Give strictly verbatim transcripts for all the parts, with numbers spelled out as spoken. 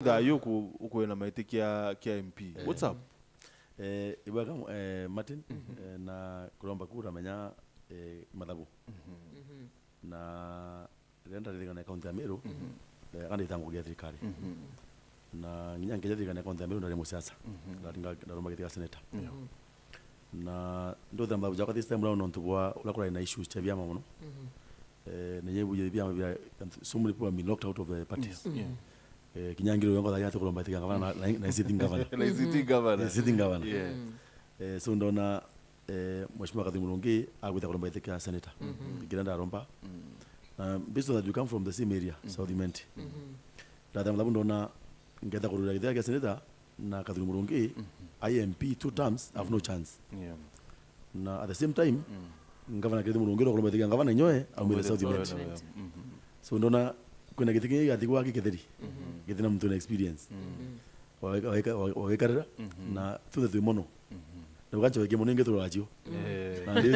Thaa yu uku-, ukwina maiti kia, kia M P. Eh. What's up? Eh, ibwega, eh, Martin, eh, na kuromba kura menya, eh, mathabu. Na riria ndarithikana kaunti ya Meru, eh, aka ndita ngugi ya thirikari. Na nginya nkeja thirikana kaunti ya Meru ndari musiasa. Ndari nga-, ndaromba giti kia senator. Yeah. Na ndutha mathabu jakwa this time round nontu bwa uria kurari na issues cia biama mono. Eh, na nyebu ya biama bia, so many people have been locked out of the parties. Yeah. Eh, kinya ngiro yongo thaya ati kuromba itikia ngavana na, na, na sitting governor. Na sitting governor. Na sitting governor. Yeah. Eh, so ndona, eh, Mheshimiwa Kathuri Murungi agwita kuromba itikia senator. Ngira ndaromba. Na based on that you come from the same area, South Imenti. Ndatha mathabu ndona ngeta kururira giti kia senator na Kathuri Murungi, I M P two terms, have no chance. Yeah. Na at the same time, ngavana Kathuri Murungi no kuromba itikia ngavana inyoe, aumire South Imenti. So ndona kwina giti kingi gigathigwa gi Kitheri. Giti na muntu na experience. Wagika-, wagika-, wagikarira, na tunthe twi mono. Na ugancha weke mono ingi turacio. Eh. Na ndi-,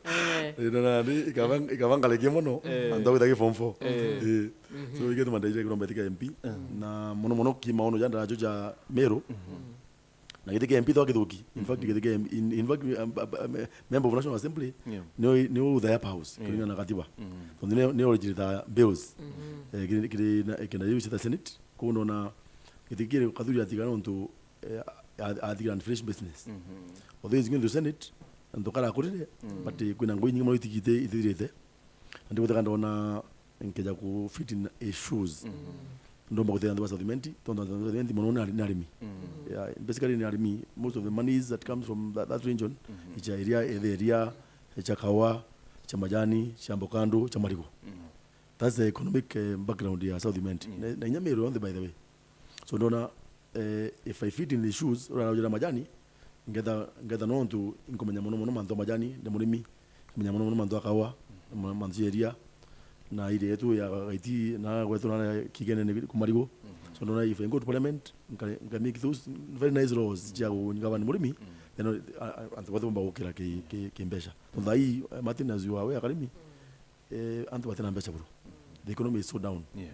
Eh. Ino na ndi ikaba, ikaba ngaleke mono, Eh. antu agwita ki form four. Eh. Eh. So, igetuma ndaire kuromba itikia M P. Na mono mono ki maono ja ndarajo ja Meru. Na giti kia M P to kithuki. In fact, giti kia M-, in, in fact, um, uh, uh, member of National Assembly, Yeah. nio, nio the upper house, Yeah. kulingana na katiba. Tondu nio, nio originator bills. Eh, kiri, kiri na, kenda yu sita Senate, kuu ndona giti kiri Kathuri atiga nontu, eh, a-, a-, atiga unfinished business. Although is going to Senate, nontu karakurire, but, eh, kwina ngui nyingi mono itigite, itithirite. Na ndigutega ndona nkeja ku fit in his shoes. Ndomba guteithia antu ba South Imenti, tondu antu ba South Imenti mono ni ari-, ni arimi. Yeah, basically ni arimi. Most of the monies that comes from that, that region, icha iria, ethe iria, icha kawa, icha majani, icha mbokando, icha marigo. That's the economic, eh, background ya South Imenti. Na, na inya Meru yonthe, by the way. So ndona, eh, if I fit in the shoes, ura raujira majani, ngetha, ngetha nontu inkumenya mono mono mantu majani, ndi murimi, nkumenya mono mono mantu akawa, ma-, mantu ya iria, na ile yetu ya gaiti, na gwetu na kigene ni kumarigo. So ndona if I go to parliament, nka, nka make those very nice laws cia kungavana murimi, then, uh, uh, antu bathe bomba gukira ki, ki, ki mbeca. So thai, uh, Martin, as you are aware, karimi, eh, antu batina mbeca, bro. The economy is so down. Yeah.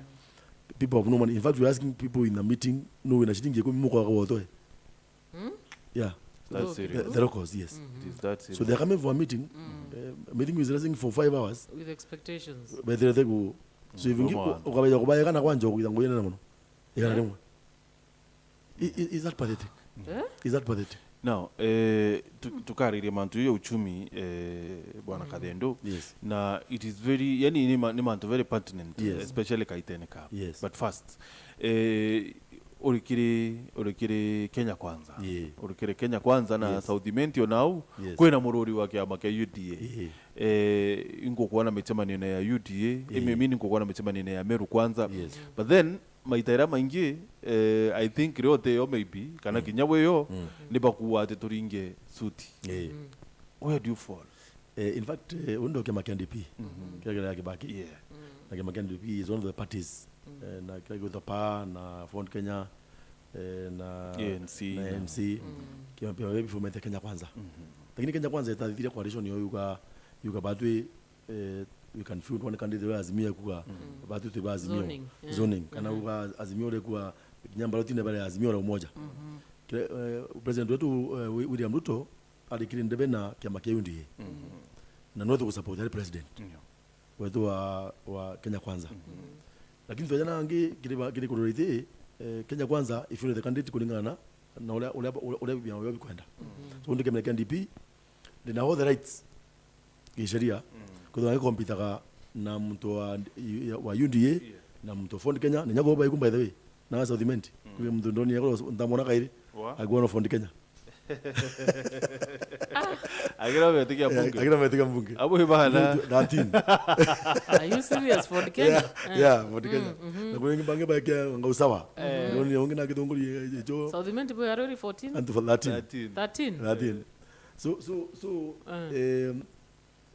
People have no money. In fact, we're asking people in the meeting, no wina shilingi ikumi mukwaga gwotoe. Yeah. That's serious. The, the locals, yes. It is that serious. So they're coming for a meeting. Eh, meeting is lasting for five hours. With expectations. But they, they go. So if you ukabaija kubaegana kwanja kuitha nguya nene mono. Igana rimwe. I-, i-, is that pathetic? Eh? Is that pathetic? Now, eh, tu-, tukariria mantu ya uchumi, eh, Bwana Kathendo. Yes. Na it is very, yani ni ma-, ni mantu very pertinent, Yes. especially kaitene ka. Yes. But first, eh, urikiri, urikiri Kenya Kwanza. Yeah. Urikiri Kenya Kwanza na Yes. South Imenti onau, Yes. kwina mururi wa kiama kia U D A. Yeah. Eh, ingukwona micemanio ya U D A, Yeah. imi, imi ningukwona micemanio ya Meru Kwanza. Yes. But then, maita iria maingi, eh, I think rio te yo maybe, kana kinya wi yo, ni bakuua ati turinge suti. Eh. Where do you fall? Eh, in fact, eh, undo kiama kia N D P, kiria kia Kibaki. Yeah. Na kiama kia N D P is one of the parties. Eh, na kiria gitwa P A na Ford Kenya, eh, na A N C na na A N C. Kiama pia before mete Kenya Kwanza. Lakini Kenya Kwanza itathirie coalition yo yuga, yuga batwi eh, we can field one candidate wa Azimio ekuga, batu twi ba Azimio. Zoning, yeah. Zoning. Kana uga Azimio ule kuga kinya mbaroti ne bare Azimio la umoja. Kile, eh, President wetu, eh, Wi-, William Ruto arikire ndebe na kiama kia U D A. Na no tukusupport ari president. Yeah. Wetu wa, wa Kenya Kwanza. Lakini twajana angi kiri ba-, kiri kurorete, eh, Kenya Kwanza ifield the candidate kulingana na, na uria, uria, uria, uria biama bio bikwenda. So ndio kiama kia N D P, ndina all the rights gisheria, kwithirwa ngikompitaga na muntu wa, wa U D A, na muntu wa Ford Kenya, na nyago baiku, by the way, na South Imenti. Kwi muntu ndoni yako ndamwona kairi, agwa no Ford Kenya. Agira betikia mbunge. Agira betikia mbunge. Abo ibana. Thirteen. Are you serious, Ford Kenya? Yeah, yeah, Ford Kenya. Na kwi bangi bakia ngausawa. Ndoni ungi na kitunguri icho. South Imenti bo arori fourteen? And for thirteen. Thirteen. Thirteen. So, so, so, um,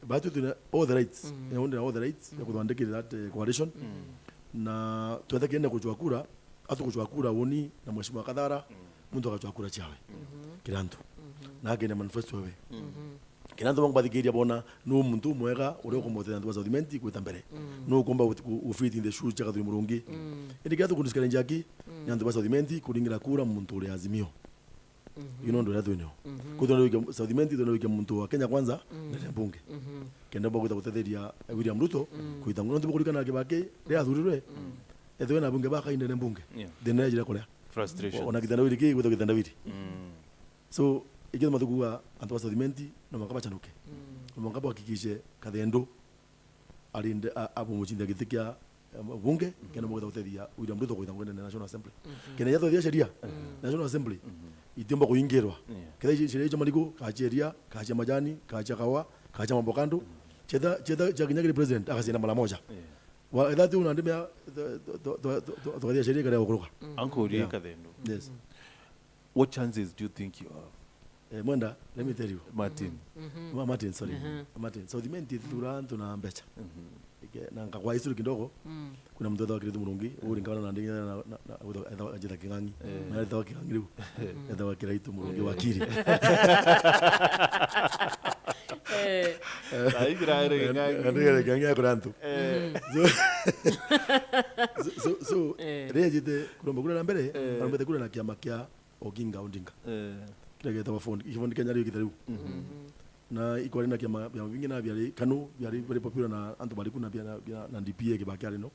batu twina all the rights. Ya undi na all the rights ya kuthondekera that, eh, coalition. Na twethekene kuchwa kura, atu kuchwa kura woni na Mheshimiwa Kathara, muntu akachwa kura chawe. Kila antu. Na akene manifesto we. Kenda antu bangi bathikiria bona nu muntu umwega uria ukumotethia antu ba South Imenti gwita mbere. Nu ukumba gu-, gu-, gu fit in the shoes cia Kathuri Murungi. Indi kiria tuku discourage aki, ni antu ba South Imenti kuringira kura muntu uria Azimio. You know, ndu iria twinio. Kwou twenda wikia South Imenti, twenda wikia muntu wa Kenya Kwanza, ndene mbunge. Kenda bagwita gutetheria William Ruto, kwita ngugi. Nontu bukurikana Kibaki, riria athurirwe, ethirwe na bunge bakaindene mbunge. Yeah. Thina ejire kuria. Frustration. Ona kitendawiri ki, gwita kitendawiri. So, ikio mathukuga antu ba South Imenti, no mwanka bachanuke. No mwanka bahakikishe Kathendu arinde a-, abumuchinda giti kia, eh, bunge, kenda mugwita gutethia William Ruto kwita ngwene na National Assembly. Kenda yatwathia sheria, National Assembly, itiumba kuingirwa. Yeah. Kenda sheria icio mariku, kachia iria, kachia majani, kachia kawa, kachia mambo kando, cheta, cheta, cha kinya kiri president, akasina mara moja. Yeah. Wa, ethati una ndimea, tukathia sheria kare gukuruka. Uncle Rie Kathendu. Yes. What chances do you think you have? Eh, Mwenda, let me tell you. Martin. Ma-, Martin, sorry. Martin, South Imenti ithura antu na mbecha. Ike-, na nkagwa history kidogo. Kuna mtu etawa Kiraitu Murungi, uri nkana na ndingi na, na, na, na, etawa Njitha King'ang'i. Na etawa King'ang'i riu. Etawa Kiraitu Murungi wakiri. Eh. Sai kira ere King'ang'i. Ere King'ang'i akora antu. So, so, so, so, riria njite kuromba kura na mbere, arombete kura na kiama kia Oginga Odinga. Eh. Kiria gitagwa Ford, Ford Kenya riu gitariu. Na ikwari na kiama, biama bingi na biari KANU, biari very popular na antu bariku na bia, na, bia, na D P A Kibaki ari no.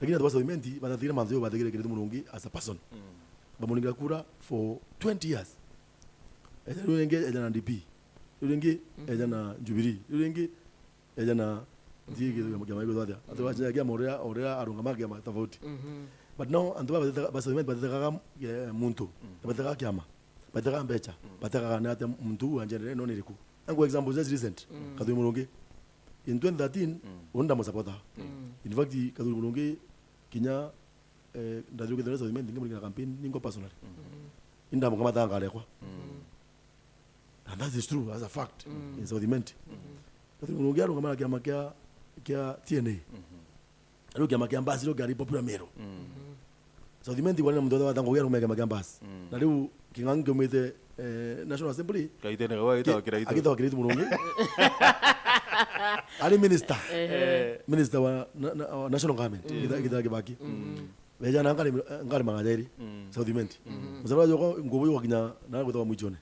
Lakini antu ba South Imenti, batathire mantu yo bathigire Kiraitu Murungi as a person. Bamuringira kura for twenty years. Eja riu ringi, eja na D P. Riu ringi, eja na Jubilee. Riu ringi, eja na, nti kiama gitwathia. Atu wachinya kiama uria, uria arungama kiama tofauti. But now, antu ba batete-, ba South Imenti batethekaga, eh, muntu. Batethekaga kiama. Batethekaga mbecha. Batethekaga ni atia muntu uu anjendere no niriku. Angu example just recent. Kathuri Murungi. In twenty thirteen, uni ndamusupporta. In fact, Kathuri Murungi kinya, eh, ndathirukite na South Imenti, ngimurikira campaign, ningo personally. Indamukamata ngarekwa. And that is true, that's a fact. In South Imenti. Kathuri Murungi arungama na kiama kia, kia T N A. Riu kiama kia Mbasi riu kiari popular Meru. South Imenti kwari na muntu wetagwa Ngugi arungame kiama kia Mbasi. Na riu King'ang'i kiumite, eh, National Assembly. Kaitene kau agitawa Kiraitu. Agitawa Kiraitu Murungi. Ari minister. Ehe. Minister wa na, na, wa national government. Gita-, gita Kibaki. Beja na ngari, ngari magana jairi, South Imenti. Musara joko ngubu yo kinya na gwetwa mwichone.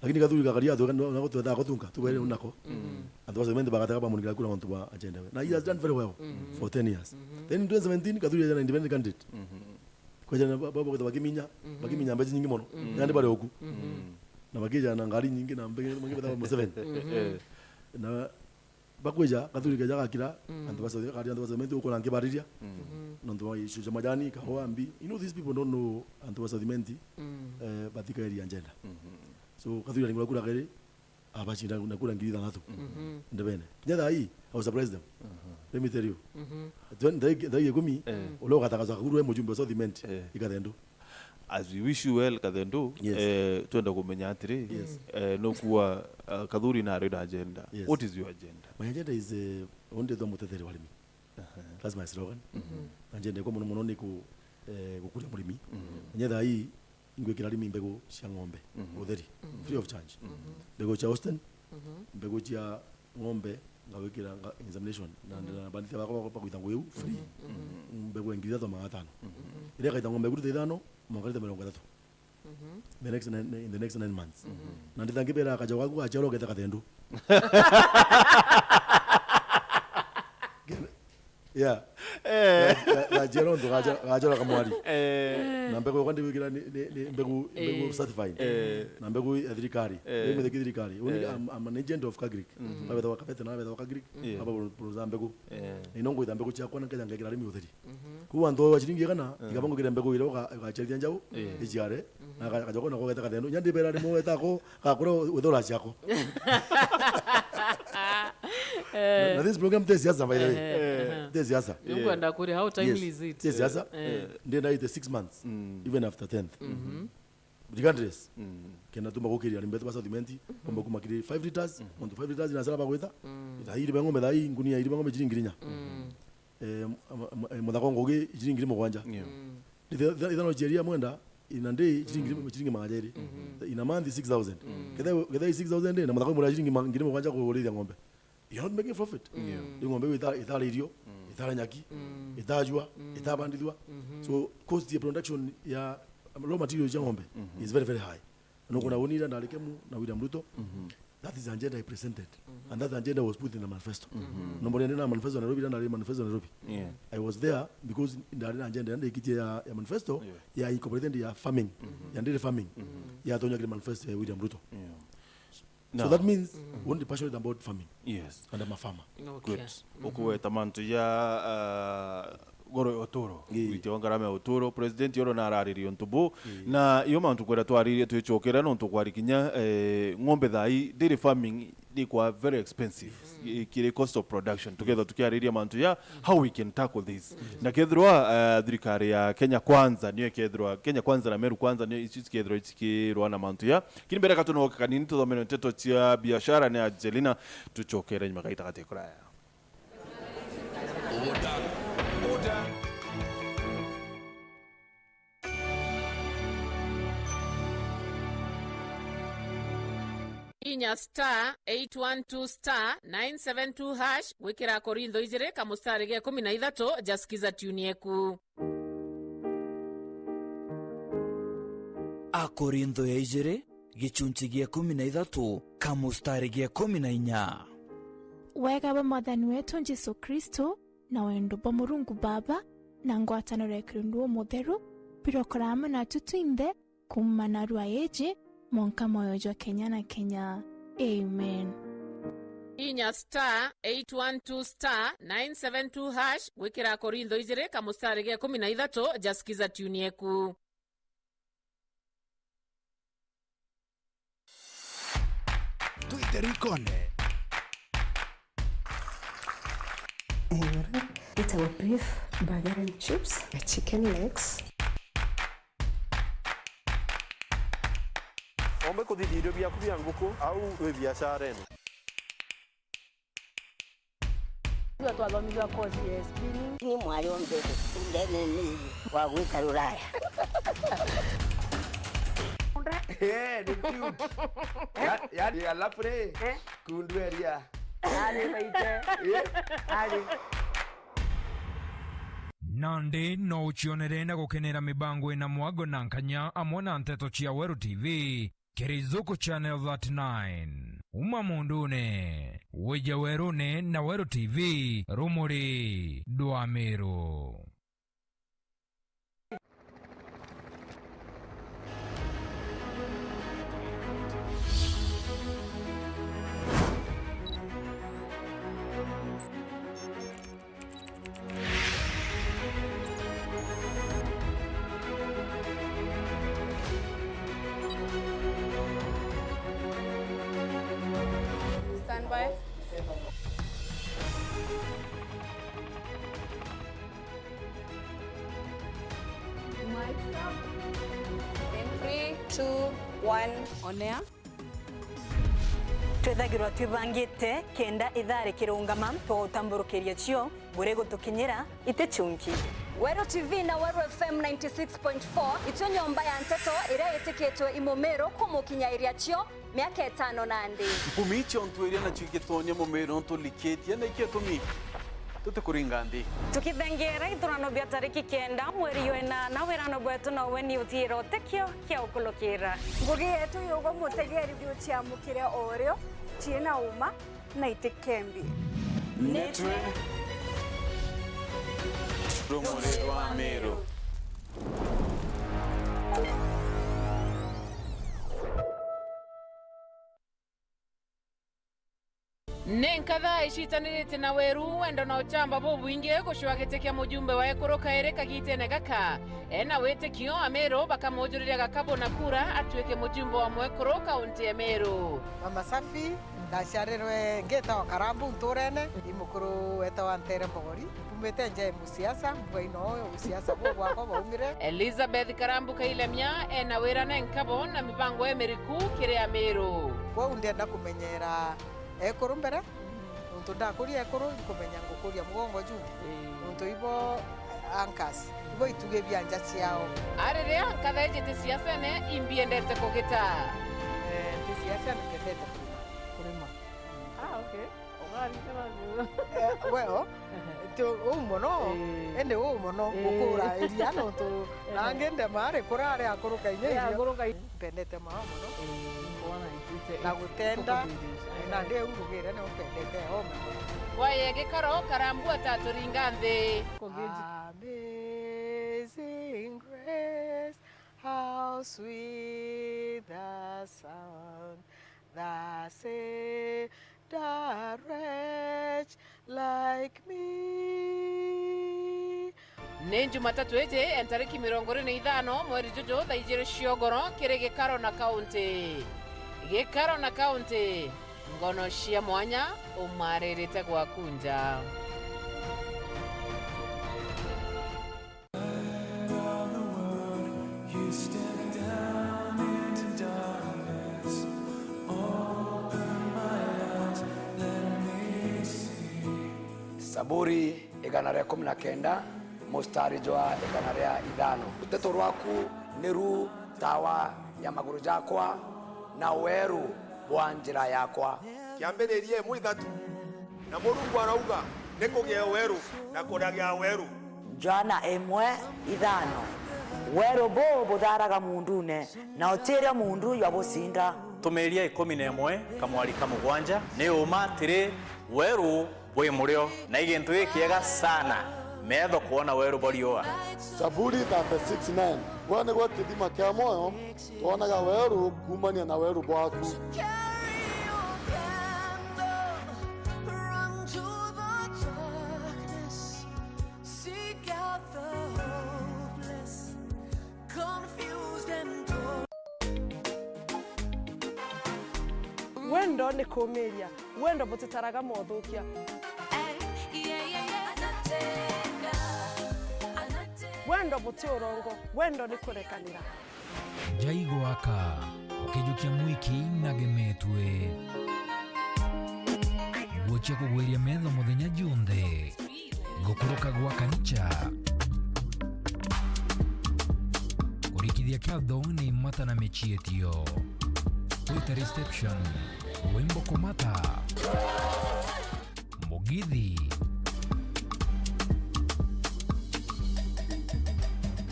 Lakini Kathuri gakaria atweka na gutwetha gutunga, tugere unako. Antu ba South Imenti bagataka bamunikira kura antu ba agenda we. Na he has done very well for ten years. Then in twenty seventeen, Kathuri aja na independent candidate. Kweja na ba-, ba-, ba-, bakiminya, bakiminya mbecha nyingi mono. Yandi bari oku. Na bakija na ngari nyingi na mbe-, mbe-, mbe-, Museveni. Na bakwija, Kathuri keja gakira, antu ba South, kari antu ba South Imenti ukona nkibariria. Nontu wa issue cia majani, kahua, mbi. You know, these people don't know antu ba South Imenti, eh, batika area agenda. So, Kathuri aringwa kura keri, abachinda na kura ngiri ithanthatu. Ndebene. Kinya thaa hii, I was surprised them. Let me tell you. Twen-, thaa hii, thaa hii ikumi, uria ugatangazwa kuru e mujumbe wa South Imenti, Ikathendu. As we wish you well, Kathendu, eh, twenda kumenya atiri, eh, nukuwa, ah, Kathuri na ari na agenda. Yes. What is your agenda? My agenda is, eh, undi twa muteteri wa arimi. That's my slogan. Na agenda yakwa muno muno ni ku-, eh, gukuria murimi. Na nyetha hii, ingwikira arimi mbegu cia ng'ombe, utheri, free of charge. Mbegu cia Holstein, mbegu cia ng'ombe, ngawikira nga-, insemination. Na, na bandithia bakwa bakwa bakwita ngugi iu free. Mbegu ya ngiri ithatu magana atano. Iria kaita ng'ombe ngiri ithano, mwanka rita mirongo ithatu. The next nine, in the next nine months. Na nditha ngibera akaja gaku gachiarwa geta Kathendu. Yeah. Eh. Ga-, ga-, gachiarwa ntu gacha-, gachora kamwari. Eh. Na mbegu yakwa ndiwikira ni, ni, ni mbegu, mbegu certified. Eh. Na mbegu ya thirikari. Eh. Mbegu ya thirikari. Uni, I'm, I'm an agent of Kagric. Babetha wa Kabete na babetha wa Kagric. Yeah. Aba buru-, buruza mbegu. Eh. Na ino ngwita mbegu ciakwa na nkeja ngekira arimi utheri. Kuu antu a ciringi igana, ikaba ngukire mbegu iria uga-, ugaciarithia njau, iciare, na ga-, gacoka nako geta Kathendu. Inya ndibera ni mweta ko, gakure withura ciako. Na, na this program ti siasa, by the way. Ehe, ehe. Ti siasa. Nkwenda kuria, how timely is it? Ti siasa. Eh. Ndenda ite six months, even after tenth. Regardless. Kenda tuma gukiria arimi betu ba South Imenti, bomba kuma kiri five liters, muntu five liters na sara bagwita. Thaa iri beng'ombe, thaa ii ngunia iri beng'ombe chiringi inya. Eh, m-, m-, m-, eh, muthako ngugi chiringi ngiri mugwanja. Yeah. Itha-, itha-, ithano chieria mwenda, In a day, ciringi, ciringi magana jairi. In a month, six thousand. Ketha, ketha i six thousand, na muthaka mura ciringi ma-, ngiri mugwanja kurithia ng'ombe. You're not making profit. Riu ng'ombe iu ita-, itari irio, itari nyaki, itajua, itabandithua. So, cost ya production ya raw material cia ng'ombe is very, very high. Nukona unira ndari Kemu na William Ruto. That is the agenda I presented. And that agenda was put in the manifesto. No mbona na manifesto ya Nairobi, na manifesto ya Nairobi. I was there because ndari na agenda ya ndikitie ya, ya manifesto, ya incorporated ya farming, ya dairy farming, ya tonya kiri manifesto ya William Ruto. So that means, we want to be passionate about farming. Yes. And I'm a farmer. Okay. Good. Ukugweta mantu ja, ah, goro ya uturo. Ii. Witia wa ngarama ya uturo. President oro na araririe untu bu. Ii. Na iyo mantu kwenda twaririe twicokera nontu kwari kinya, eh, ng'ombe thai, dairy farming ni kwa very expensive. I-, kiri cost of production. Tukethirwa tukiariria mantu ya how we can tackle this. Na kethirwa, eh, thirikari ya Kenya Kwanza, niyo ikethirwa, Kenya Kwanza na Meru Kwanza, niyo ici cikethirwa cikirwa na mantu ya. Kiri mbere ka tunoke kanini tuthomere nteto cia biashara ni Angelina, tucokere nyuma gaita gati kuraya. Inya star eight one two star nine seven two hash gwikira Akorintho ijiri kamustari ga ikumi na ithatu ja Skiza Tune Yeku. Akorintho ya ijiri, gichunchi gia ikumi na ithatu, kamustari ga ikumi na inya. Wega bwa Mwathani wetu Jesu Kristo, na wendo bwa Murungu Baba, na ngwataniro ya Kirundu Umutheru, birokora amwe natu twinthe, kuuma narua iji, mwanka mwoyo jwa kenya na kenya. Amen. Inya star eight one two star nine seven two hash gwikira Akorintho ijiri kamustari ga ikumi na ithatu ja Skiza Tune Yeku. Twite rikone. Iguru itagwo beef, burger and chips, chicken legs. Ombe kuthithia irio biaku bia nguku au wi biacarene. Tuga twathomithua course ya spinning. Ni mwari ombe ndene ni wa gwita ruraya. Eh, ni cute. Ya, ya, alafu ri, eh? Kundu eria. Ari baite. Eh? Ari. Nandi no ucionere na gukenera mibango ina mwago na nkanya amwe na nteto cia Weru T V. Kiri Zuku Channel thirty-nine. Uma mundune, wija werune na Weru T V, rumuri dwa Meru. Stand by. Mics up. In three, two, one, on air. Twithagirwa twibangite kenda ithaa rikirungama, twagutamburukiria cio buri gutukinyira iti chunki. Weru T V na Weru F M ninety six point four itwe nyomba ya nteto iria itikitwe i Mumiru kumukinyairia cio miaka itano nandi. Nkumi ciontu iria nacio ingitonya Mumiru ntulikitie na ikio itumi tutikuringa nthi. Tukithengeera ithurano bia tariki kenda mweri jwa inana, wirano bwetu nowe ni utiira utikio kia ukulukira. Ngugi yetu yugwa mutegeri biu ciamukire o rio, ciina uma na itikembi. Nitwe rumuri rwa Meru. Ni nkatha icitanirite na weru, wendo na uchamba bubwingi gucua giti kia mujumbe wa ekuru kairi kagitene gaka. Ena witikio, Amiru bakamujuriria gakabu na kura atuike mujumbe wa mwekuru kaunti ya Meru. Mama Safi, ndaciarirwe ngitawa Karambu nturene, i mukuru wetawa Ntere Mbogori. Umite nja ya musiasa, mbwaina uyu usiasa buu bwakwa bwaumire. Elizabeth Karambu Kailemia ena wira na nkabo na mibango ya miriku kiri Amiru. Kwou ndienda kumenyera ekuru mbere, nontu ndakuria ekuru, nkumenya ngukuria mugongo jungi. Ii. Nontu ibo anchors. Bo ituge bia nja ciao. Ariria nkatha iji ti siasene, imbiendete kugita. Eh, nti siasene, mpendete kurima. Kurima. Ah, okay. Ugarikana. Eh, weo, ti uu mono, eh, indi uu mono, eh, gukura iria nontu, eh, nangi ndema ari kurari akuruka inya irio. Akuruka i- Mpendete mama mono. Eh, kwana itite. Na gutenda, eh, na ndi uu ngugire ni mpendete o mono. Kwaye gikaro karambua ta turinga nthi. Kugeji. Amazing grace, how sweet the sound that saved a wretch like me. Ni Jumatatu iji, entariki mirongo iri na ithano mweri juju, thaa ijiri cia ugoro, kiri Gikaro na Kaunti. Gikaro na Kaunti, ngono cia mwanya, umaririte gwaku nja. Saburi igana ria ikumi na kenda, mustari jwa igana ria ithano. Ruteto rwaku niru tawa ya maguru jakwa, na weru bwa njira yakwa. Kiambiriria imwe ithatu, na Murungu arauga, "Ni kugie weru, na kuragia weru." Johana imwe ithano. Weru buu butharaga muundune, na utiria muundu jwa bucinda. Tumiria ikumi na imwe kamwari ka mugwanja, ni uma atiri, weru bwi murio, na i gintu gikiega sana metho kwona weru bwa riua. Saburi thirty-six nine. Gwe nigwe kithima kia mwoyo, twonaga weru kuumania na weru bwaku. Carry your candle, run to the darkness, seek out the hopeless, confused and torn. Wendo ni kuumiria. Wendo butitaraga mothukia. Wendo buti urongo. Wendo ni kurekanira. Nja igwaka, ukijukia mwiki nagemetue. Nguo cia kugwiria metho muthenya junthe. Gukuruka gwa kanicha. Kurikithia kiatho ni mata na michietio. Kwita reception. Wimbo kumata. Mugithi.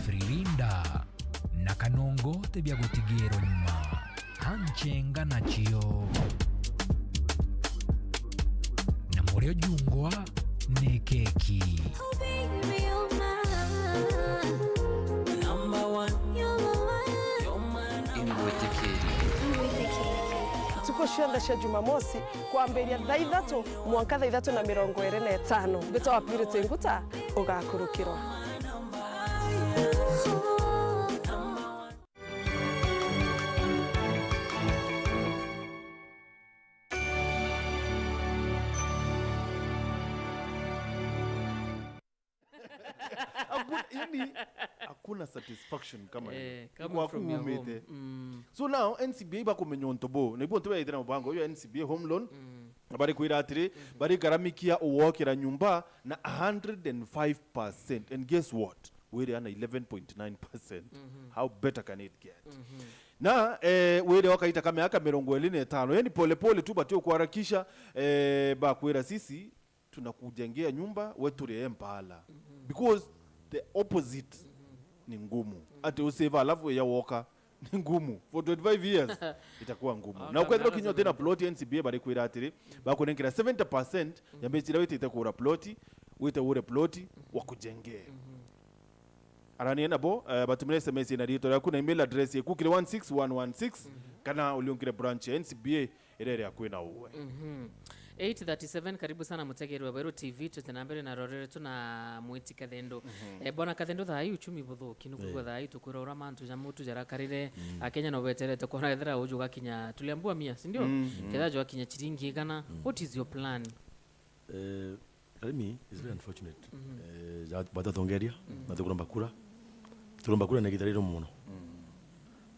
Frilinda. Na kanongo tibia gutigirwa nyuma. Anchenga nacio. Na murio jungwa ni keki. Oh, baby, you're mine. Number one. You're the one. You're mine. Ingwitikirie. Ntuku cionthe cia Jumamosi, kwambiria thaa ithatu mwanka thaa ithatu na mirongo iri na itano. Mbitwa wa Purity Nguta, ugakurukirwa. Hakuna, yani, hakuna satisfaction kama hiyo. Eh, coming from your home. Iko akuumite. Mm. So now, N C B A bakumenya untu bu. Na ibu untu baite na mubango uyu N C B A home loan. Mm. Na bari kwira atiri, mm-hmm, bari garamikia uwokira nyumba na a hundred and five percent. And guess what? Wire ana eleven point nine percent. Mm-hmm. How better can it get? Mm-hmm. Na, eh, wire wakaita ka miaka mirongo iri na itano. Yani pole pole tu, bati ukuharakisha, eh, bakwira sisi, tunakujengea nyumba, we turie mpaala. Mm-hmm. Because the opposite, mm-hmm, ni ngumu. Mm-hmm. Ati usave alafu ya woka ni ngumu. For twenty-five years, itakuwa ngumu. Ah, na ukwethirwa kinya utina plot, N C B A bari kwira atiri, bakunenkera seventy percent ya mbeca iria witite kugura plot, wite ugure plot, mm-hmm, wakujengee. Mm-hmm. Arania nabo, eh, batumire S M S na riitwa riaku na email address yaku kiri one six one one six, mm-hmm, kana uliungire branch ya N C B A iria iri akui na uwe. Mhm. Eight thirty-seven, karibu sana mutegeri wa Weru T V, twite na mbere na rorere tu na mwiti Kathendo. Mhm. Eh, bwana Kathendo, thaa ii uchumi buthuki, nukwigua, eh, thaa ii tukwira uria mantu ja mutu jarakarire, mm, Akenya no beterete kwona ethira uju gakinya, tuliambua mia, si ndio? Mm. Kethira jwakinya chiringi igana, mm, what is your plan? Eh, Karimi is very, mm, unfortunate. Mhm. Eh, ja, batatongeria, mm, na tukuromba kura. Turomba kura na githariro muno. Mm.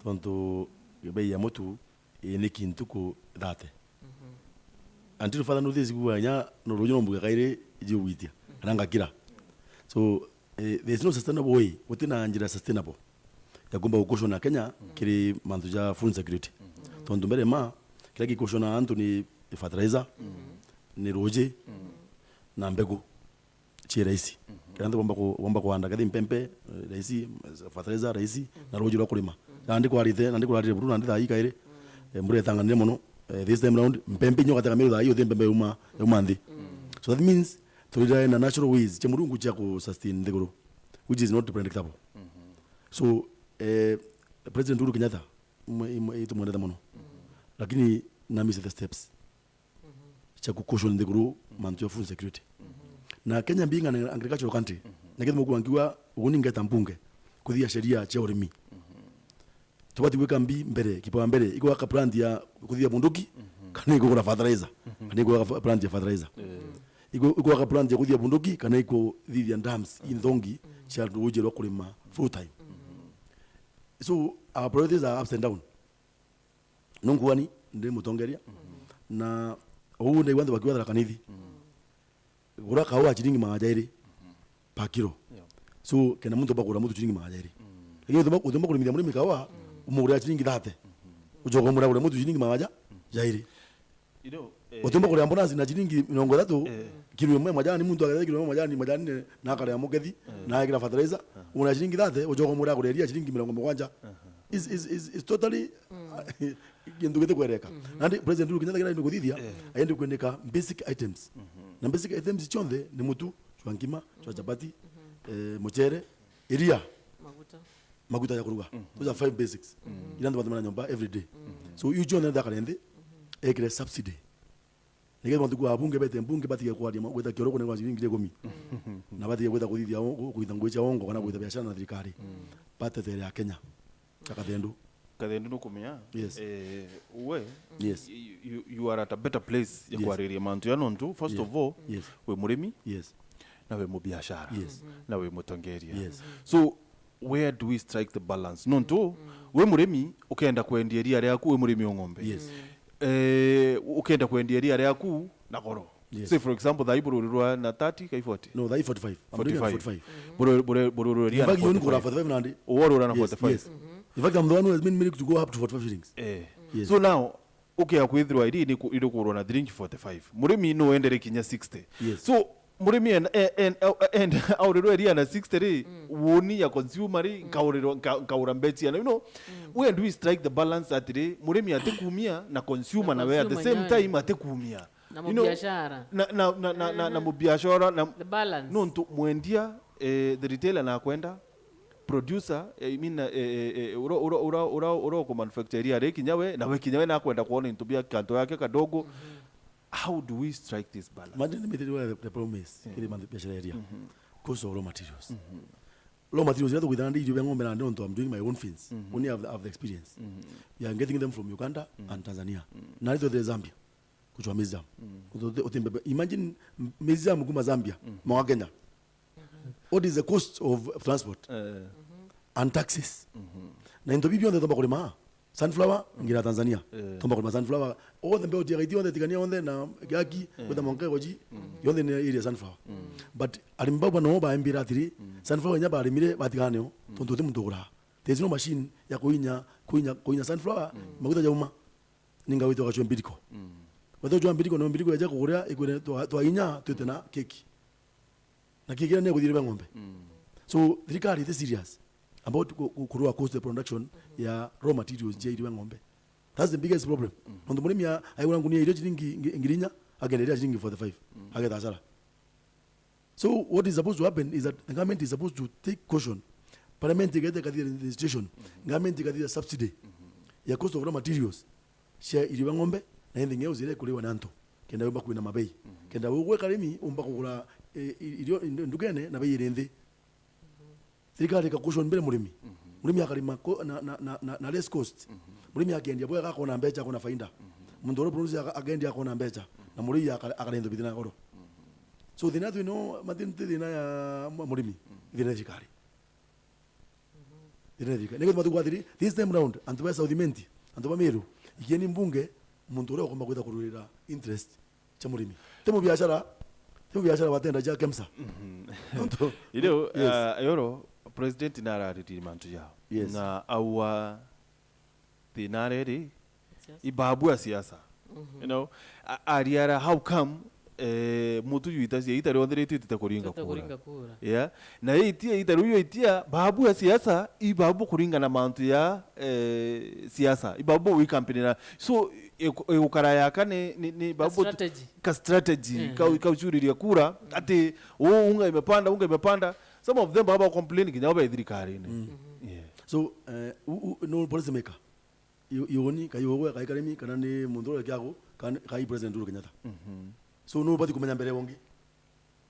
Tontu bei ya mutu ii ni kintu ku thirty. Mhm. Until further notice, kuuga inya no ruuju no mbuge kairi, iji ugwitia, mhm, kana ngakira. So, Eh, there is no sustainable way, gutina njira sustainable ya kumba gukushona Kenya kiri mantu ja food security. Tontu mbere ma, kiria gikushona antu ni fertilizer, ni ruji, na mbegu cia raisi. Kenda antu bomba ku-, bomba kuhanda kethi mpempe, eh, raisi, fertilizer, raisi, na ruji rwa kurima. Na ndi kwarite, na ndi kurarire buru, na ndi thaa ii kairi. Eh, mbura itanganire mono. Eh, this time round, mpempe inyo gatega miru thaa ii uthi mpempe yuma, yuma nthi. So that means, turira na natural ways cia Murungu cia ku sustain nthiguru, which is not predictable. So, eh, President Uhuru Kenyatta, mwe-, mwe-, itumwendete mono. Lakini na miss the steps cia ku cushion nthiguru mantu ya food security. Na Kenya being an agricultural country, na kethira mukuwa nkiwa uguni ngeta mbunge kuthia sheria cia urimi. Tubati gwika mbi mbere, kipaumbele, igwaka plant ya kuthia bunduki, kana igugura fertilizer, kana igwaka fa-, plant ya fertilizer. Igu-, igwaka plant ya kuthia bunduki, kana ikuthithia dams inthongi cia ruji rwa kurima full time. So, our priorities are ups and down. Nunkuani, ndi mutongeria, na uu ndaigua antu bakiuga Tharaka Nithi. Gura kaua ciringi magana jairi per kilo. Yeah. So, kenda muntu bakura muntu ciringi magana jairi. Lakini utumba, utumba kurimithia murimi kaua, umugurira ciringi thirty. Ucoka umugurira muntu ciringi magana jairi. You know, eh, utumba kuria bonus na ciringi mirongo ithatu, eh, kilo imwe majani, muntu agetha kilo imwe majani, majani ne, na akaria mugethi, eh, na akira fertilizer, eh, una ciringi thirty, ucoka umugurira kuria ciringi mirongo mugwanja. Is, is, is, is totally, gintu giti kwereka. Nandi President Uhuru Kenyatta kira aende kuthithia, eh, aende kuendeka basic items. Na basic items cionthe ni mutu, jwa nkima, jwa chapati, eh, muchere, iria, maguta, maguta ya kuruga. Those are five basics. Ira antu batumira nyomba every day. So, iu cionthe ndakare nthi, ekire subsidy. Nikethira matuku abunge bete mbunge batige kwaria ma-, gwita kioro kunengwa ciringi ngiri ikumi. Na batige gwita kuthithia o-, gwita ngugi cia ongo kana gwita biashara na thirikari. Batetere Akenya. Ta Kathendu. Kathendu nukumenya? Yes. Eh, we, yes, you, you, you are at a better place ya, yes, kwariria mantu ya nontu. First, yes, of all, yes, wi murimi, yes, na wi mubiashara, yes, na wi mutongeria. Yes. So, where do we strike the balance? Nontu, wi murimi, ukenda kwendia iria riaku, wi murimi o ng'ombe. Yes. Eh, ukenda kwendia iria riaku na goro. Yes. Say, for example, thaa ii bururi rwa na thirty kai forty? No, thaa ii forty-five. I'm doing forty-five. Forty-five. Bururi, bururi, bururi rwa iria na forty-five. In fact, you only kugura forty-five nandi. Uworura na, yes, forty-five. Yes. In fact, I'm the one who has been willing to go up to forty-five shillings. Eh. Yes. So now, ukea kwithirwa iria ni ku-, irikugurwa na ciringi forty-five. Murimi no endere kinya sixty. Yes. So, murimi en-, en-, en-, en-, aurirwa iria na sixty ri, woni ya consumer ri, nkaurirwa, nka-, nkaura mbechi ya, you know, where do we strike the balance atiri, murimi atikumia na consumer na we at the same time atikumia? Na, you know, mubiashara. Na, na, na, na, na, na mubiashara, na the balance. Nontu mwendia, eh, the retailer nakwenda, producer, eh, I mean, eh, eh, eh, ura, ura, ura, ura, ura uku manufacture iria ri kinya we, na we kinya we nakwenda kwona into bia kantu yake kadogo. How do we strike this balance? Imagine the, the problem is, kiri mantu biashara iria. Cost of raw materials. Raw materials iria tukwithana ndi irio bia ng'ombe nandi nontu I'm doing my own feeds. Only have, have the experience. We are getting them from Uganda and Tanzania. Na rito the Zambia. Kuchwa maize germ. Uti-, uti-, uti mbebe. Imagine m-, maize germ kuma Zambia, moka Kenya. What is the cost of transport? Eh. And taxes? Na into bibi bionthe tomba kurima. Sunflower, ngira Tanzania. Eh. Tomba kurima sunflower. All the mbeu cia gaiti yonthe, tigania yonthe na gaki, kwita monke goji, yonthe ni area sunflower. But arimi bau bano baimbira atiri, sunflower inya barimire batigana nayo, tontu uti muntu ugura. There is no machine ya kuinya, kuinya, kuinya sunflower, maguta jauma. Ninga witwa gacua mbiriko. Wetwa gacua mbiriko, no mbiriko yaja kuguria, ikwire twa-, twainya, twite na keki. Na keki ira ni guthirwa ng'ombe. So, thirikari iti serious about ku-, ku-, kurua cost of production ya raw materials cia irio ng'ombe. That's the biggest problem. Nontu murimi a-, aigura ngunia irio ciringi ngi-, ngiri inya, akenderia ciringi forty-five. Ageta hasara. So what is supposed to happen is that the government is supposed to take caution. Parliament igeta ikathithia legislation. Government ikathithia subsidy ya cost of raw materials cia irio bia ng'ombe, na anything else iria ikuriwa ni antu. Kenda yumba kwina mabei. Kenda we gwe karimi umba kugura, eh, i-, irio ndu-, ndukene na bei iri nthi. Thirikari ika caution mbere murimi. Murimi akarima ko-, na, na, na, na, na less cost. Murimi akendia bwega akona mbecha, akona faida. Muntu uri producer aka-, akendia akona mbecha. Na murimi aka-, akarenda bithina goro. So thina twino, matin ti thina ya mu-, murimi. Thina ya thirikari. Thina ya thirikari. Nigituma tugwa atiri, this time round, antu ba South Imenti, antu ba Meru, ikieni mbunge, muntu uria ukomba kwita kururira interest cia murimi. Ti mubiashara, Tiu biashara batenda ja KEMSA. Nontu Iriu, yes. Uh, yoro, president narariririe mantu jao. Yes. Na aua thina areri, siasa. Ibabu ya siasa. You know, a-, ariara how come, eh, mutu yu itacia ita rionthe ritu itite kuringa Itite kura. Kuringa kura. Yeah. Na itia ita riu itia babu ya siasa, ibabu kuringa na mantu ya, eh, siasa. Ibabu wi campaign na. So, iku-, igukara yaka ni, ni, ni Ka babu strategy. Ka strategy, Mhm. ka, ka ucuriria kura, ati, "Oh, unga imepanda, unga imepanda." Some of them baba complain kinya ba thirikari-ini. Mm. Yeah. So, eh, u-, u-, no policy maker. Yu-, yoni, kai ugwe, kai Karimi, kana ni muntu uria kiago, kana kai President Uhuru Kenyatta. Mhm. So, no ubati kumenya mbere wongi.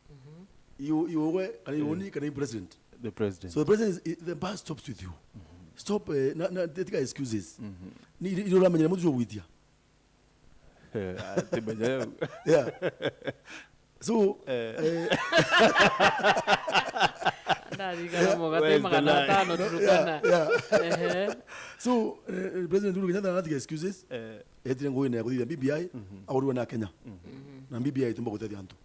Mhm. Yu-, yu ugwe, kana Eh. yoni, kana ni president. The president. So the president is, the bar stops with you. Mhm. Stop, eh, na, na, tika excuses. Mhm. Ni, ni, ni uramenyere muntu ugwitia. Eh, ah, timenya eu. Yeah. So, Eh. eh, Ndarigana Yeah. Mugate Where's the magana line? atano No, Turukana. Yeah, yeah. Ehe. So, eh, eh, President Uhuru Kenyatta anatiga excuses. Eh. Etire ngugi ya kuthithia B B I, Mhm. aurua na Kenya. Mhm. Mhm. Na B B I itumba gutethia antu.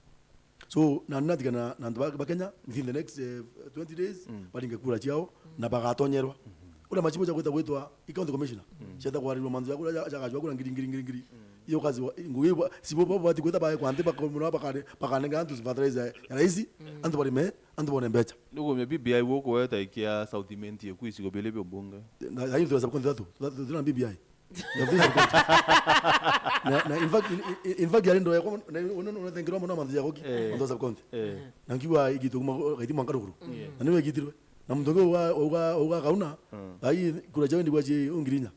So, na natiga na, na antu ba, ba Kenya, within the next, eh, twenty days, Mm. baringe kura ciao, Mm. na bagatonyerwa. Mhm. Uria machibu ja gwita gwitwa i county commissioner, Mm. cieta kwarirwa mantu ja kura ja, ja gachwa kura ngiri, ngiri, ngiri, ngiri. Mm. Iyo kazi wa, ngugi wa, sibo babo bati gwita bae kwa nthi, bako-, muno bakare-, bakanenga antu fertilizer ya raisi, Mm. antu barime, antu bone mbecha. Nukumia B B I guku weta ikia South Imenti eku icigo bili bia mbunge. Na, na hiyo ndio sub-county tatu, tatu, tatu na B B I. Ya visa sub-county. Na, na in fact, in, in, in fact, yari ndo yakwa, na, una, una, unathengerwa mono mantu ya goki, Eh. mantu ya sub-county. Eh. Na nkiwa igitu kuma, gaiti mwanka ruguru. Yeah. Na niwe igitirwe. Na muntu ungi uga, uga, uga kauna, Mm. ai, kura jawe ndigwa ji ungirinya.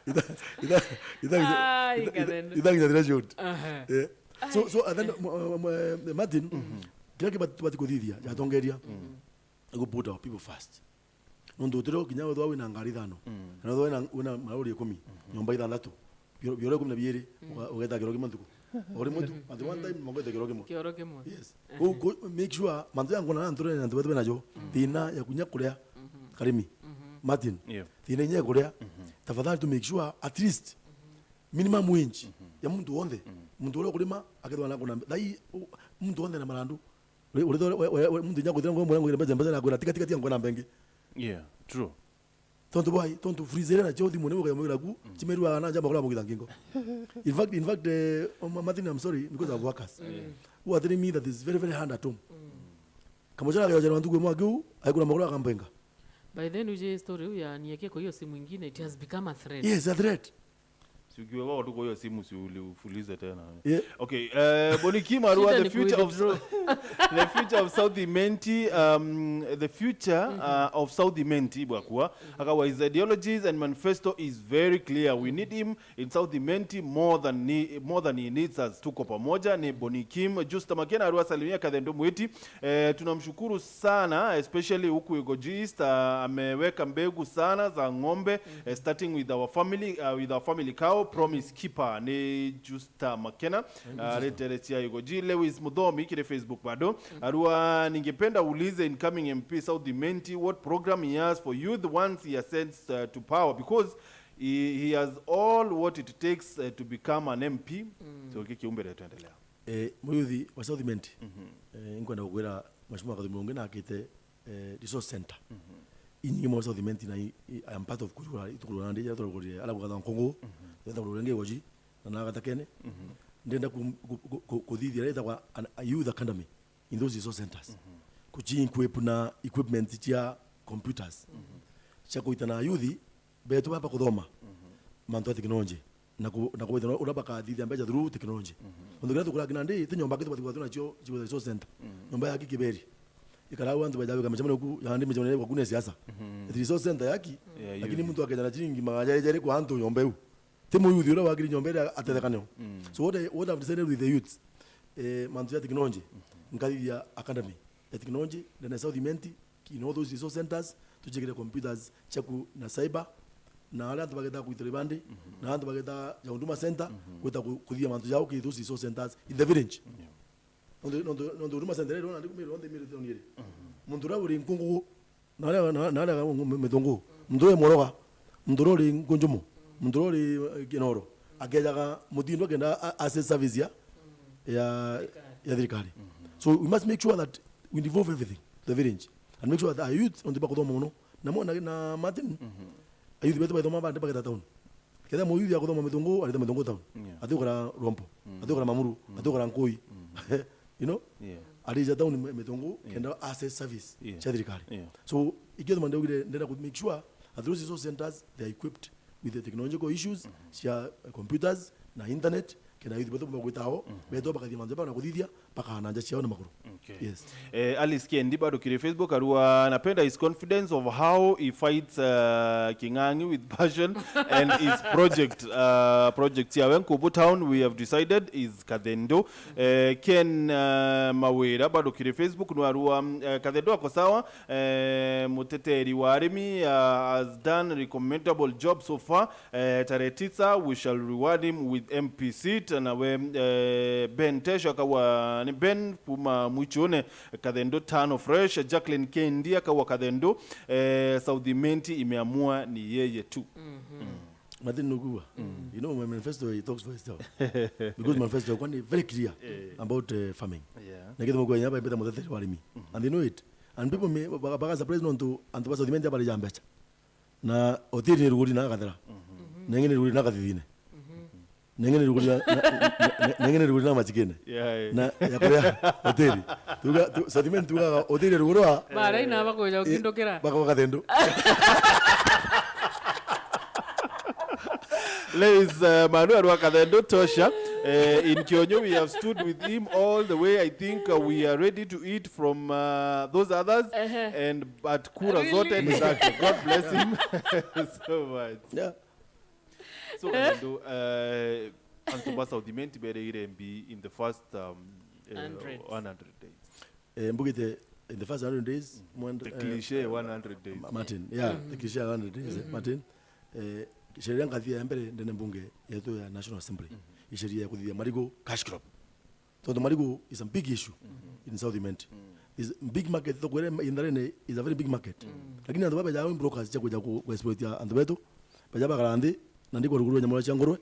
Itha, itha, itha, Ai, itha, itha, Karendo. Itha nginya thira ciuti. Aha. Eh. So, Ai. So, and then, m-, m-, m-, Martin, Mhm. kira kibati, tubati kuthithia, jatongeria. Mm. Go put our people first. Nontu utiro kinya wethwa wina ngari ithano, Mm. kana wethwa wina, wina malori ikumi, Mhm. nyomba ithanthatu, bioro, bioro ikumi na biiri, Mm. uga-, ugeta kioro kimwe ntuku. O rimwe tu, at one time, mongete kioro kimwe. Kioro kimwe. Yes. Ehe. Ku-, ku-, make sure, mantu ya nkona na nturene na antu betu benajo, Mm. thina ya kunya kuria, Mhm. Karimi, Mhm. Martin, Yeah. thina inya ya kuria, Mhm. tafadhali to make sure, at least, Mhm. minimum wage Mhm. ya muntu wonthe, Mhm. muntu uria ukurima, akethwa na kuna, thai, u-, muntu wonthe na marandu, Uri, uri, we, we, we, muntu inya kwithira ngwe mwana ngwire mbeca, mbeca na kwira, "Tiga, tiga, tiga, ngwe na mbengi." Yeah, true. Tontu bwai, tontu freezer iria nacio thimu ni ukamwira ku, Mm. chimeru ana njamba kula mugitha ngingo. In fact, in fact, eh, Ma-, Martin, I'm sorry, because of workers. Mm. Who are telling me that it's very, very hard at home. Mm. Kamuchara kaya jana ntuku mwa kiu, aikuna magura akambenga. By then, uje story huyu ya nieke kwa hiyo simu ingine, it has become a threat. Yes, a threat. Si ukiwa wako tu kwa hiyo simu, si ulifulize tena. Yeah. Okay, eh, Boni Kim arua, Shida the ni future of, kuidraw. The future of South Imenti, um, the future, Mhm. uh, of South Imenti, bwakua. Mhm. Otherwise, ideologies and manifesto is very clear. We need him in South Imenti more than ni-, more than he needs us. Tuko pamoja, ni Boni Kim. Justa Makena arua, salimia Kathendo Mwiti. Eh, tunamshukuru sana, especially huku Igoji East, ah, ameweka mbegu sana za ng'ombe, Mhm. eh, starting with our family, ah, with our family cow, Promise Keeper, ni Justa Makena, Thank you, ah, Justa. Retere cia Igoji. Lewis Muthomi kiri Facebook bado. Mhm. Arua, ningependa uulize incoming M P South Imenti what program he has for youth once he ascends, uh, to power, because he, he has all what it takes, uh, to become an M P. Mm. So, giki kiumbire twendelea. Eh, muyuthi wa South Imenti, Mhm. eh, inkwenda kukwira Mheshimiwa Kathuri Murungi na akite, eh, resource center. Mhm. Inyingi mwa South Imenti na i, i, I am part of kurugura, itukurugura ndi, jatorogorire, ala kugatha nkungu, Mhm. jatorogorire ngi Igoji, na na gatakene. Mhm. Ndenda ku, ku, ku, ku, kuthithia ritagwa an, a youth academy in those resource centers. Mhm. Kuchi equip na equipment cia computers. Mhm. Cia kuita na youth, betu baba kuthoma Mhm. mantu ya teknoloji na ku-, na kubaithana uria bakathithia mbeca through teknoloji. Mhm. Untu kiria tukuraki nandi, ti nyomba kitu bati nacio, cibo resource center. Mhm. Nyomba ya Kikiberi. Ikarau antu baja bika micemanio ku, yandi micemanio kwa kuna siasa. Mhm. Ati resource center yaki, Yeah, lakini youth. Muntu akejana ciringi magana jeri jeri kwa antu nyomba iu. Ti muyuthi uria wakiri nyomba iria atetheka nio. Mm. So what I, what I've decided with the youths, eh, mantu ya technology, Mhm. nkathithia academy ya technology, ndene South Imenti, in all those resource centers, tujikire computers ciaku na cyber, na aria antu bageta kuitira ibandi, Mhm. na antu bageta ya Huduma Center, Mhm. gwita ku-, kuthia mantu jao ki those resource centers in the village. Yeah. Nontu, nontu, nontu Huduma Center iri, na ndikumira, nontu imire town iri. Mhm. Muntu uria uri nkungugu, na aria, na, na aria mitungu, muntu uria mworoga, muntu uria uri nkunjumu, muntu uria uri, eh, kinoro, akejaga mutindo akenda a-, access service ya, ya, ya thirikari. So we must make sure that we involve everything, the village, and make sure that our youth ontu bakuthoma mono. Na mo-, na, na Martin, ayouth betu baithoma bandi bageta town. Kethira muyouth akuthoma Mitungu, arita Mitungu town. Yeah. Atigukara Rombo, atigukara Mamuru, atigukara Nkui. You know? Yeah. Arija town Mi-, Mitungu, kenda access service cia thirikari. Yeah. So, ikio tumande ugire, ndenda ku make sure that those resource centers, they are equipped with the technological issues, cia computers na internet, kenda youth betu bagwitao, betu bakathia mantu bana kuthithia, bakaana nja ciao na maguru. Okay. Yes. Eh, Alice Kendi bado kiri Facebook arua, napenda his confidence of how he fights, uh, King'ang'i with passion and his project, uh, project yawe Nkubu Town, we have decided is Kathendo. Eh, Ken, uh, Mawira bado kiri Facebook no arua, mm, eh, Kathendo ako sawa, eh, muteteri wa arimi, uh, has done recommendable job so far. Eh, tarehe tisa, we shall reward him with M P seat. Nawe, eh, Ben Tesho akawa ni Ben kuma Mwichune, Kathendo tano fresh, Jacqueline Kendi akawa Kathendo, eh, South Imenti imeamua ni yeye tu. Martin Nugua, you know, my manifesto, it talks for itself. Because manifesto yakwa ni very clear about, eh, farming. Yeah. Na kitu mukwa nyaba mbeta muteteri wa arimi. And they know it. And people may, baga, baga surprise nontu antu ba South Imenti abari ya mbecha. Na hoteli ni ruguri na gathera. Na ingi ni ruguri na gathithine. Na ingi ni ruguri na, na, na, na, na ingi ni ruguri na machikene. Yeah, yeah. Na ya kuria hoteli. Tuga, tu, South Imenti tugaga hoteli ruguru wa. Bara ina bakuja gukindukira. Baka Kathendo. Ladies, uh, Manuel wa Kathendo Tosha. Uh, in Kionyo, we have stood with him all the way. I think, uh, we are ready to eat from, uh, those others. And but kura zote ni zake. God bless him so much. Yeah. So, Kathendo, uh, antu ba South Imenti bereire mbi in the first, um, uh, hundred. One hundred days. Eh, mbugite, in the first hundred days, mwend-, the eh, cliche one hundred days. Ma-, Martin, yeah, the cliche one hundred days, eh, Martin. Eh, sheria ngathia ya mbere ndene mbunge yetu ya National Assembly. Sheria ya kuthithia marigu cash crop. Tondu marigu is a big issue in South Imenti. This big market, thokwire Intharene is a very big market. Lakini antu babeja brokers cia kuja ku, ku exploit antu betu, beja bagara nthi, na ndiko ruguru nyamura cia ngurwe,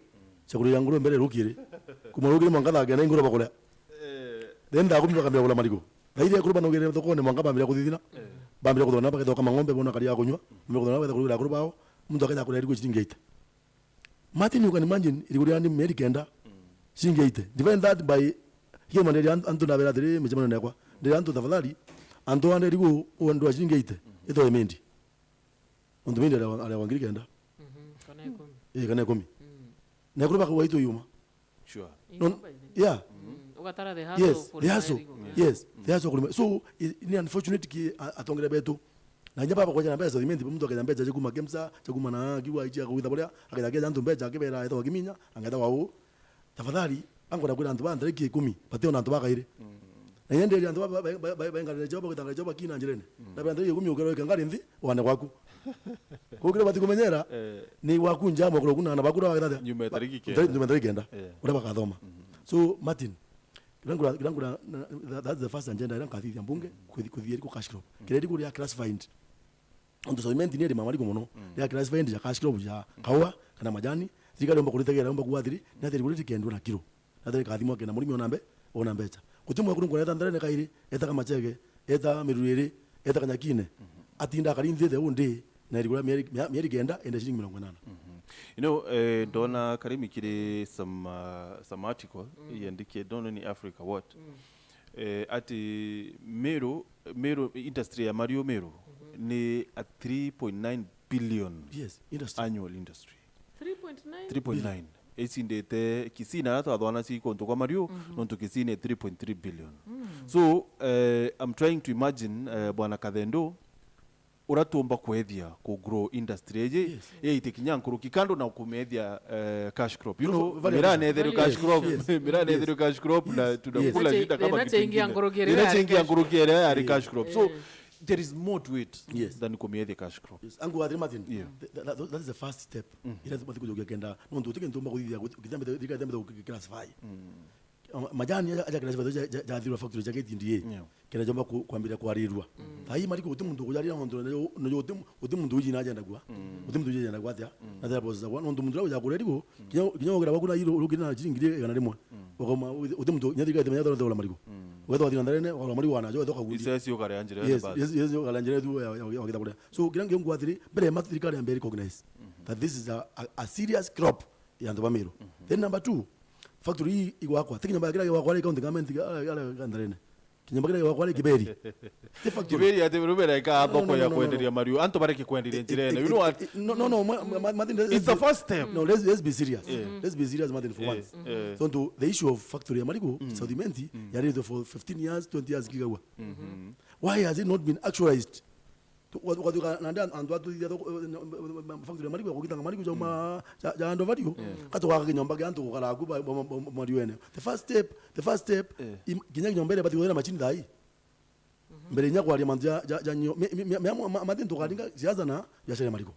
cia kuria ngurwe mbere rukiri. Kuma rukiri mwanka thaa kenda ingurwe bakuria. Then thaa kumi bakambia kugura marigu. Thaa iria ekuru banogere thokone mwanka bambira kuthithina. Bambira kuthona bagethoka mang'ombe bona karia kunywa. Bambira kuthona bagetha kurugura akuru bao. Muntu akeja kuria irigu ciringi eighty. Martin, you can imagine, irigu ria ni mieri kenda. Ciringi eighty. Divide that by, hiyo manderi an-, antu nabera atiri, micemanio yakwa. Ndira antu tafadhali, antu ande irigu, uwe ndwa ciringi eighty. Ito emendi. Muntu mindi aria wa, aria wa ngiri kenda. Kana ikumi. Eh, kana ikumi. Na ekuru bakagwa itu yuma. Sure. No, yeah. Ugatara the hustle. Yes, the hustle. Yes, the hustle kurima. So, i-, ni unfortunate ki a-, atongere betu. Na inya baba kwaja na mbeca, South Imenti, muntu akaja mbeca cia kuma KEMSA, cia kuma na kiwa icia kuitha buria, akaja keja antu mbeca akibera eta wa Kiminya, angeta wa u. Tafadhali, angora kwira antu ba ntariki ikumi, bati ona antu bakairi. Na inya ndiri antu ba, ba, ba, ba, ba, ngari cio bagwita ngari cio bakina njirene. Na ba ntariki ikumi ukero ika ngari nthi, wane gwaku. Kukira bati kumenyera, ni gwaku nja mwa kuru kuna na bakura wa githathia. Nyuma ya tariki kenda. Nyuma ya tariki kenda. Uria bakathoma. So, Martin, kira ngura, kira ngura, na, na, that, that's the first agenda ira nkathithia mbunge, kuthi-, kuthia irigu cash crop. Kira irigu ria classified. Ontu South Imenti ni irima marigu mono. Ria classified ja cash crop ja kaua kana majani, thirikari yomba kuritegera, yomba kuga atiri, ni atiri kuri rikendwa na kiro. Na thirikari kathimwa kena murimi ona mbe-, ona mbeca. Guti mwe kuru ngona eta ndarene kairi, eta kamachege, eta miruriri, eta kanyakine. Atinda akari nthi the whole day, na irigura mieri, mia-, mieri kenda, ende ciringi mirongo inana. You know, eh, ndona Karimi kiri some, uh, some article, yandike, don't know ni Africa what. Eh, ati Meru, Meru, industry ya mariu Meru ni a three point nine billion. Yes, industry. Annual industry. Three point nine? Three point nine. Icindite Kisii na aria twathwana ci kuntu kwa mariu, nontu Kisii ni three point three billion. So, eh, I'm trying to imagine, eh, Bwana Kathendo, uria tuumba kwethia ku grow industry iji, yes, iite kinya nkuruki kando na kumethia, eh, cash crop. You know, miraa netherwe cash crop, yes, miraa netherwe cash crop, na tunakula shida kama kitu kingine. Ina chaingia nkuruki iria yari cash crop. So, there is more to it than kumethia cash crop. Yes, angu athiri Martin. Yeah. Th-, th-, that, that is the first step. Ira tumathi kujokia kenda. Nontu uti kintu umba kuthithia, kitambe, thirikari itambe ku-, classify. Majani aja, aja classify, ja, ja, jathirwa factory ja K T D A. Yeah. Kenda jomba ku-, kwambira kwarirua. Thaa ii Mariku guti muntu ukujaria nontu na yo, na yo guti, guti muntu wiji na agenda gwa. Guti muntu wiji agenda gwa atia. Na tira process gwa nontu muntu uria uja kuria rigu, kinya, kinya ugira gwaku na iro rukiri na ciringi igana rimwe. Ukauma, guti muntu, kinya thirikari itimenya thora thora Mariku. Wetha wathira ndarene, wala Mariku wana jo, wetha ukaguria. Isesi ukare anjire Yes, basi. Yes, yes, ukare anjire tu ya, ya, ya, ya, ya. So, kira ngi ngwatiri, mbere ma thirikari ya mbere recognize that this is a, a, a serious crop ya antu ba Meru. Then number two, factory hii igwakwa. Ti kinyomba kira igwakwa ni county government, ala, ala, ala ndarene. Kinyomba kira igwakwa ni Kiberi. Ti factory. Kiberi ati rumera ika No, no, thoko no, ya no, no, kwenderia no. Mariu. Antu bareke kwenderia njira ene. You know what? No, no, no, ma-, ma-, ma-, Martin, let's It's the be, first step. No, let's, let's be serious. Let's be serious, Martin, for Eh, once. eh. Tontu the issue of factory ya Marigu, South Imenti, yaritwe for fifteen years, twenty years kigagua. Why has it not been actualized? Tu-, uka-, ukathuka nandi an-, antu atuthithia thoko, eh, n-, m-, m-, m-, factory ya Marigu, ya kugitanga Marigu jauma ja, ja andu Mariu. Katugaga kinyomba kia antu gukara ku ba, ba, ba, ba, Mariu ene. The first step, the first step, Eh. im-, kinya kinyomba iria bati kuthira machine thaa ii. Mbere inya kwaria mantu ja, ja, ja nyo, me, me, me, me, ma, ma, Martin tukaringa siasa na biashara ya Marigu.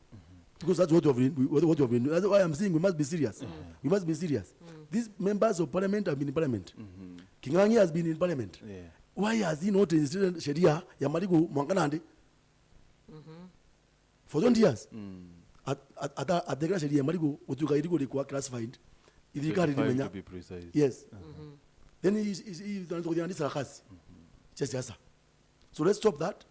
Because that's what we have been, we, what we have been, that's why I'm saying we must be serious. We must be serious. These members of parliament have been in parliament. King'ang'i has been in parliament. Yeah. Why has he not instituted sheria ya Marigu mwanka nandi? For twenty years. At, at, at, atekira sheria ya Marigu gutuika irigu rikwa classified. Ithirikari Twenty-five rimenya. To be precise. Yes. Then he, he, he, he, he, he, sarakasi. Cia siasa. So let's stop that.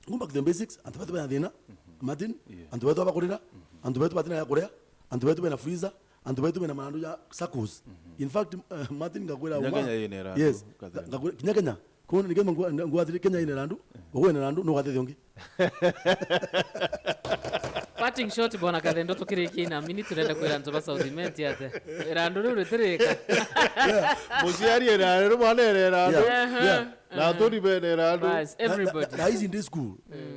Go back to the basics. Antu betu bena thina. Martin. Yeah. Antu betu abakurira. Antu betu batina ya kuria. Antu betu bena freezer. Antu betu bena marandu ya saccos. In fact, uh, Martin ngakwira Kinya uma. Kenya ina irandu, Yes. Kathira. Nga-, ngakwira, kinya Kenya. Kono nigema ngwa-, ngwa-, ngwathire Kenya ina irandu, ugwe ina irandu, no ugateithia ungi. Parting shot, bwana Kathendo, tukirikia ina minute, turenda kwira antu ba South Imenti ate. Irandu riu ritirika. Muciari ena irandu, mwana ena irandu. Yeah, yeah. Na aturi bena irandu. Bas, Na, na, everybody. Na, na hizi ndi school.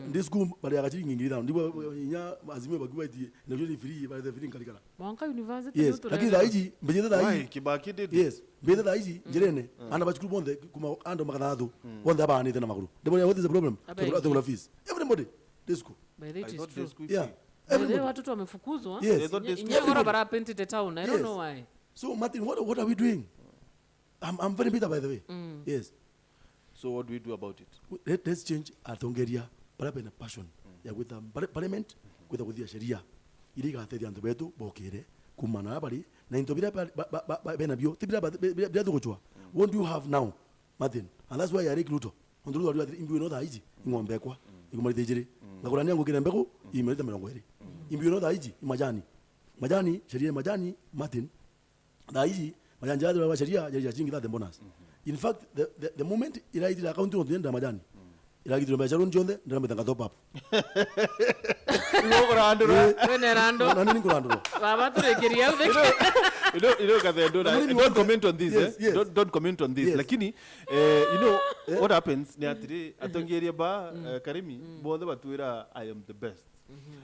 Ndi school bari ya gachiringi ngiri ithano. Ndibo inya Azimio bakiwa iti, na joni free, bari the free nkarikara. Mwanka university Yes, ndio lakini tunaenda. Thaa hizi, mbejete thaa Why? Hizi. Kibaki did it. Yes, mbejete thaa hizi, njirene, ana bachukuru bonthe, kuma ando magana thatu, bonthe abanite na maguru. Ndebo, what is the problem? Abe Tegula, ingi. Tegula fees. Everybody, this school. By the way, I it is thought true. This school Yeah. By the way, Everybody. Watoto wamefukuzwa. Yes. I thought this Nye-, school nyewe ora Everybody. Bara painted the town. I don't Yes. Know why. So, Martin, what, what are we doing? I'm, I'm very bitter, by the way. Yes. So what do we do about it? Let, let's change atongeria baria bena passion ya gwita pare-, parliament, gwita kuthia sheria iria igatethia antu betu bokire kumana na bari na into biria ba-, ba-, ba-, ba-, ba-, bena bio, ti biria ba-, bi-, biria, biria tuguchwa. What do you have now, Martin? And that's why I like Ruto. Ontu Ruto ariwa atiri, imbi ino thaa iji, ing'ombe ekwa, ikuma rita ijiri. Ngagura nia ngukire mbegu, imerita mirongo iri. Imbi ino thaa iji, imajani. Majani, sheria ya majani, Martin, thaa iji, majani jathira wa sheria, jaria chingi thate bonus. In fact, the, the, the moment iraithira account nontu yenda majani, iragitirwa mbeca runi cionthe, ndiramita nga top up. Iwe ukurandura. Eh. Wene rando. Na, na nini kurandura? Baba, turikiria au thiki. You know, you know, you know, Kathendo, Na mimi don't comment on this, Yes, eh? Yes. Don't, don't comment on this. Yes. Lakini, eh, you know, what happens ni atiri, atongeria ba, eh, Karimi, bonthe batwira, "I am the best."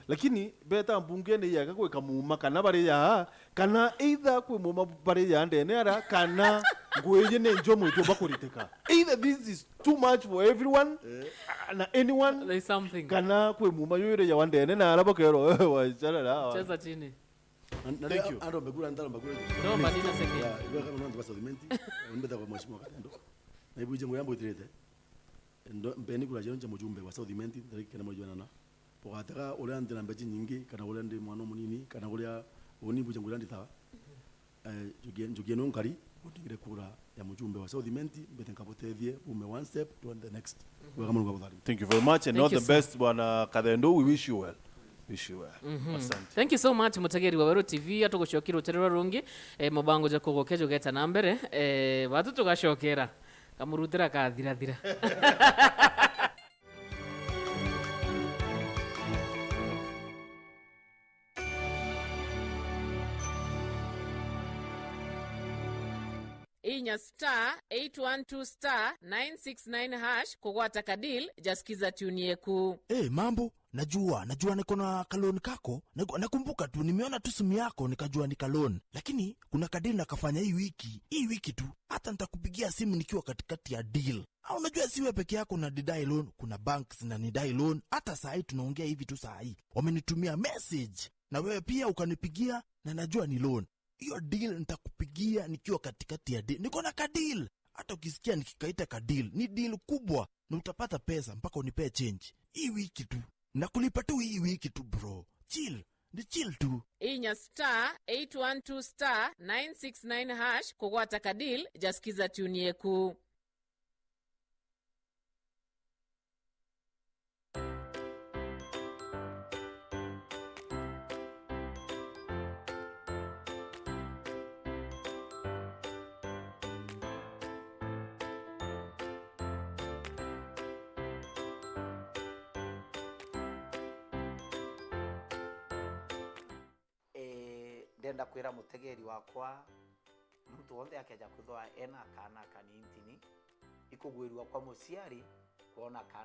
Lakini beta mbungene yaga gwika muuma kana bari ya, kana either kwi muuma bari ya ndene ara, kana ngui iji ni njo mwitu bakuritika. Either this is too much for everyone, na anyone, There's something. Kana kwi muuma yuri ya wa ndene na ara bakero, "Wewe wachana na hawa." Cheza chini. Na, na Thank you. Ando mbegura, ndo mbegura. Ndo mbani na second. Ya, iwe kama ndo basa imenti, mbeta kwa mheshimiwa Kathendo. Na ibu ije ngo yambo itirite. Ndo, mpeni kura cienu cia mujumbe wa South Imenti, ntariki kenda mweri jwa nana. Bugatega uria ndi na mbeca nyingi, kana uria ndi mwana munini, kana uria uni mbuja ngwira ndi tawa. Eh, njukie, njukie nu nkari, utigire kura ya mujumbe wa South Imenti, mbete nkabutethie, bume one step to the next. Wega muno, ngabutharimia. Thank you very much and Thank all you, the sir. Best, Bwana Kathendo. We wish you well. Wish you well. Asante. Thank you so much, mutegeri wa Weru T V. Atugucokira rutere rwa rungi, eh, mubango ja kugokia jugeta na mbere, eh, batu tugacokera. Kamurutira kathirathira. Inya star eight one two star nine six nine hash kugwata ka deal ja Skiza Tune Yeku. Eh, mambo, najua, najua niko na ka loan kako. Niko-, nakumbuka tu, nimeona tu simu yako, nikajua ni ka loan. Lakini kuna ka deal nakafanya hii wiki, hii wiki tu. Hata nitakupigia simu nikiwa katikati ya deal. Ah, unajua si wewe peke yako unanidai loan, kuna banks zinanidai loan. Hata saa hii tunaongea hivi tu saa hii, wamenitumia message. Na wewe pia ukanipigia, na najua ni loan. Hiyo deal nitakupigia nikiwa katikati ya deal. Niko na ka deal. Hata ukisikia nikikaita ka deal, ni deal kubwa. Na utapata pesa mpaka unipee change. Hii wiki tu. Na kulipa tu hii wiki tu, bro. Chill. Ni chill tu. Inya star eight one two star nine six nine hash kugwata ka deal ja Skiza Tune yeku. Ii, ndenda kwira mutegeeri wakwa, muntu wonthe akeja kwithwa ena kaana kanintini, ikugwirua kwa muciari kwona kaana